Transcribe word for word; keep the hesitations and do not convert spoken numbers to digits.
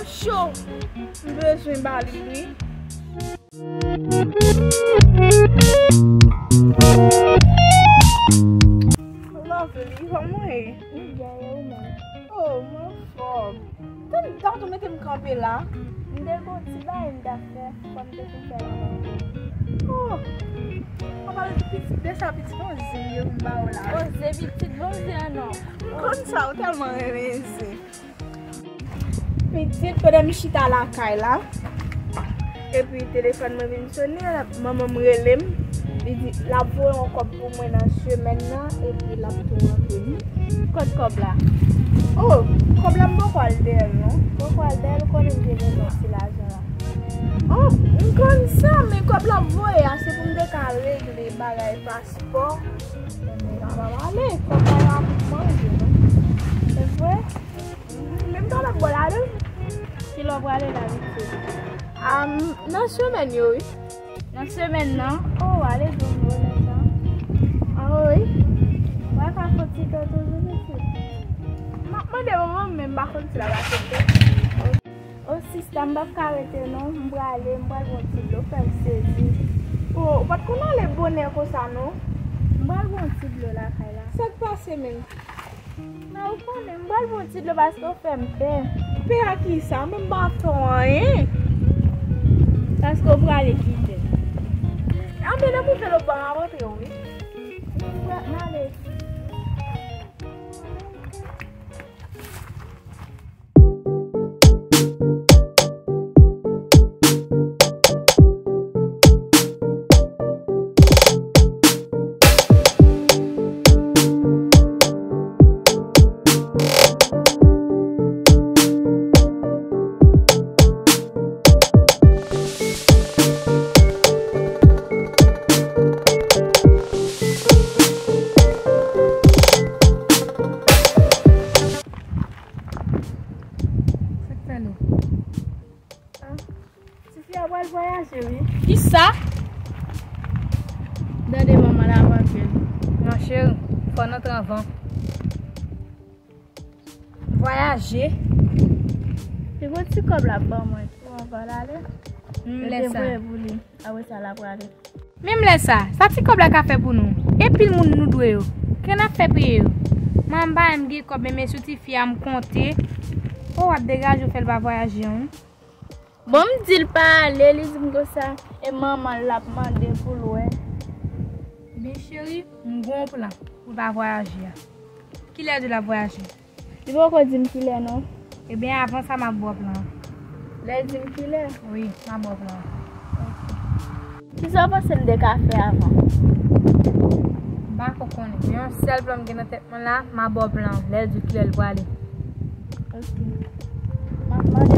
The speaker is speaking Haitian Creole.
Cho! M bezwen ba li, wi. Lovely, kòman w ye? M byen, e ou menm? Oh, mwen anfòm. Tann, tann ou mete m kanpe la. M te gon ti bagay m t ap fè, fò m te fin fè l anvan. Oh, an palan de pitit, de sa pitit, bon, zen m ye pou m ba ou la. Oh, zen pitit, bon, zen an non. M konn sa, ou tèlman renmen zen. Pitit, pandan m chita lakay la, epi telefòn mwen vin sonnen, manman m rele m. Li di l ap voye yon kòb pou mwen nan semèn nan, epi l ap tou rantre m. Kot kòb la? Oh, kòb la m poko al dèyè l non. Poko al dèyè l, ou konnen m te bezwen ti lajan la. Oh, m konn sa, men kòb l ap voye a, se pou m te ka regle bagay paspò. Men m pa pale, kòb la ap manje non. Se vre? Men m ta nan bò la, non? Kilè w prale la, pitit? Am, nan semèn yo, wi. Nan semèn nan? Oh, ale dou m bonè tan. Ah, wi. W a ka fon ti tan toujou, pitit? M ap mande manman m, men m pa konn si l ap aksepte. Oh, sista, m p ap ka rete, non. M prale, m pral bon ti dlo, fè m sezi. Oh, ou pa t konn ale bonè konsa, non? M pral bon ti dlo lakay la. Sa k pase menm? Men ou konnen, m pral bon ti dlo paske w fè m pè. Pè a kisa? Mwen m pa fè w anyen. Paske w prale kite m. Anben, lè m rive lòtbò a, m ap antre w, wi. M ale. Sa k fè nou? Tifi a pral vwayaje, wi. Kisa? Gade manman la avè l. Non, cheri, fò n antre anvan. Vwayaje? Li gon ti kòb l ap ban mwen pou anvan l ale. Menm lè sa. Yo te voye pou li. Apre sa, l ap prale. Menm lè sa, sa ti kòb la ka fè pou nou? E pil moun nou dwe yo. Kè n ap fè peye yo? Manman m pa janm gen kòb, men men sou tifi a m konte. O, w ap degaje w fè l pa vwayaje an, wi. Bon, m di l pa ale, li di m konsa, e manman l ap mande pou l wè. Ebyen, cheri, m gon plan pou l pa vwayaje a. Kilè l di l ap vwayaje? Li poko di m kilè, non. Ebyen, avan sa, m ap ba w plan an. Lè l di m kilè? Wi, m ap ba w plan an. Ok. Kisa w panse m te ka fè avan? M pa ko konnen. Men yon sèl plan m gen nan tèt mwen la, m ap ba w plan an. Lè l di w kilè l prale. Ok. M ap mande